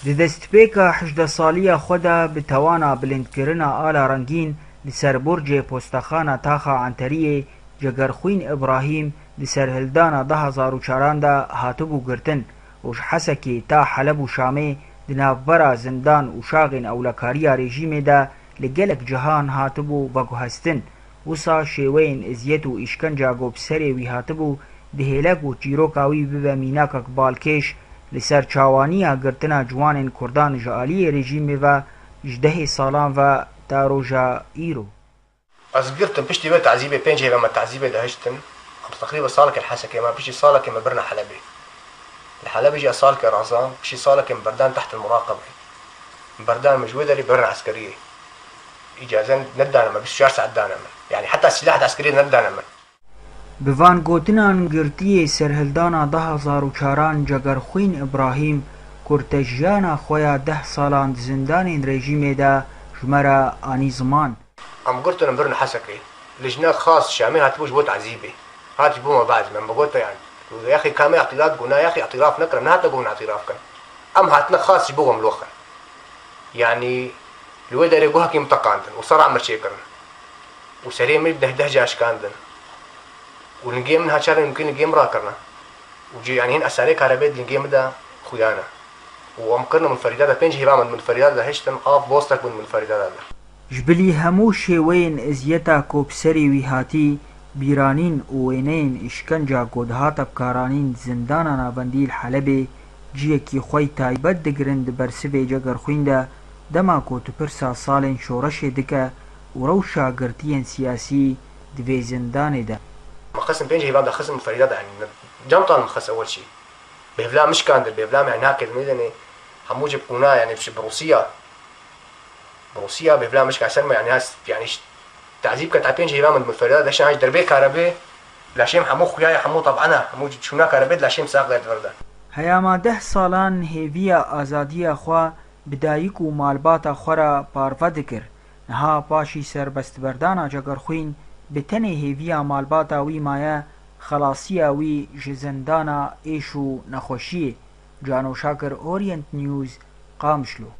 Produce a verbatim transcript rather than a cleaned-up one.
Di destpêka hejdeh saliya xwe de bi tewana bilindkirina ala rengîn li ser borcê postexana Taxa Enteriyê Cegerxwîn Îbrahîm di serhildana du hezar û çaran de hatibû girtin û ji Hesekê ta Heleb û Şamê di navbera zindan û şaxên ewlekariya rejîmê de li gelek cihan hatibû veguhestin. Wisa şêweyên eziyet û îşkenca ku bi serê wî hatibû, dihêle ku çîroka wî bibe mînakek balkêş li ser çawaniya girtina ciwanên Kurdan ji aliyê rejîmê ve ji dehê salan ve ta roja îro. Ez girtim, piştî vê tezîbê, pênc hêva me tezîbê de hiştin. Em teqrîben salekê li Hesekê me, piştî salekê me birine Helebê. Li Helebê jî ez salekê razan, piştî salekê me berdan tehtil muraqebe. Berdan min ji wê derê birine eskeriyê. Îcaze nedane me, bîst û çar saet dane me. Yani heta sîlah de eskeriyê nedane me. Bi van gotinan girtiyê serhildana du hezar û çaran Cegerxwîn Îbrahîm, ku te jiyana xwe ya deh salan di zindanên rejîmê de ji me re anî ziman. Em girtin em birin Hesekê. Lijne xas Şamê hatibû ji bo tezîbê. Hat ji bo me bazî me, me gote yani. Yaxê kamê îtîlaf guna, yaxê îtîlaf nekirin, nehate gon îtîlaf kin. Em hatine xas ji bo we miloxin. Yani li wê derê guhekî min teqandin û sera min çêkirin. Û serê min deh deh ca şikandin. Û lingê min ha çar mimkîn lingê min rakirine. Û cî yani hîn esarê karebê di lingê min de xuyane. Û em kirine min ferîda de, pênc hêva min, min ferîda de hiştin, av bostek min, min ferîda de. Ji bilî hemû şêweyên eziyeta ku bi serê wî hatî, bîranîn û wêneyên îşkenca ku dihate bikaranîn di zindana navendî li Helebê ciyekî xwe yî taybet digirin di bersivê Cegerxwîn de, dema ku tu pirsa salên şoreşê dike û rewşa girtiyên siyasî di vê zindanê de. Me xistin pênc hêvan de xistin ferîda de, yani, cem tan me xist ewel çî. Bêvla min şikandin, bêvla me, yani, nakin, nedene, hemû cî qûna, yani, bi Rûsiya. Rûsiya bêvla min şikand ser me, yani, has, yani, ş-, tezîb ke ta pênc hêva min, min ferîda de, şan ji derbê karebê, laşêm hemû xuyaye, hemû tabana, hemû çûna karebê, laşêm sax de vir de. Heyama deh salan hêviya azadiya xwe bi dayik û malbata xwe re parve dikir. Niha paşî serbestberdana Cegerxwîn bi tenê hêviya malbata wî maye, xelasiya wî ji zindana êş û nexweşiyê. Cano Şakir, Orient News, Qamişlo.